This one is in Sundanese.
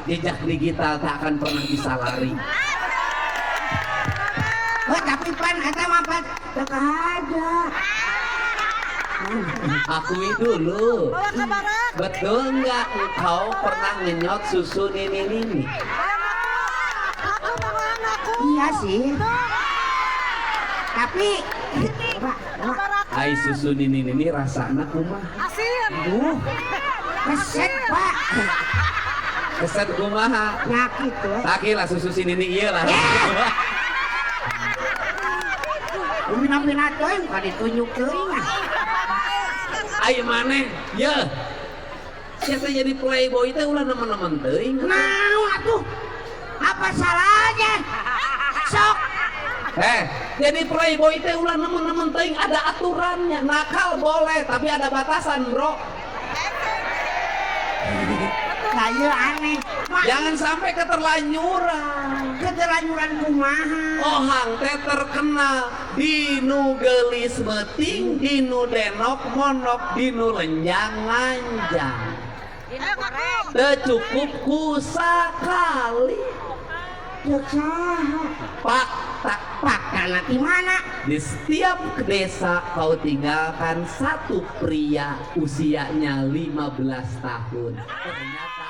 Jejak digital tak akan pernah bisa lari. Oh, tapi pan eta mah pan teu kahaja. Akui dulu. Betul nggak engkau pernah ngenyot susu Nini Nini? Iya sih. Tapi Pak, Pak, Ai, susu Nini Nini rasana kumaha? Asin. Aduh. Keset, Pak. Keset kumaha? Nah, gitu. Taki lah susu si Nini iya lah. Bina-bina teuing ka ditunjuk teuing ah. Ayo maneh, ye. Siapa jadi playboy teh ulah nemen-nemen teuing. Naon atuh? Apa salahnya? Sok. Eh, jadi playboy teh ulah nemen-nemen teuing, ada aturannya. Nakal boleh, tapi ada batasan, Bro. Saya aneh. Mak, Jangan sampai keterlanjuran. Keterlanjuran kumaha? Ohang teh terkenal dinu geulis beuting, dinu denok monok, dinu lenjang nganjang. Teu cukup ku sakali. Cek saha? Fakta. Fakta nanti mana? Di setiap desa kau tinggalkan satu pria usianya 15 tahun. Ternyata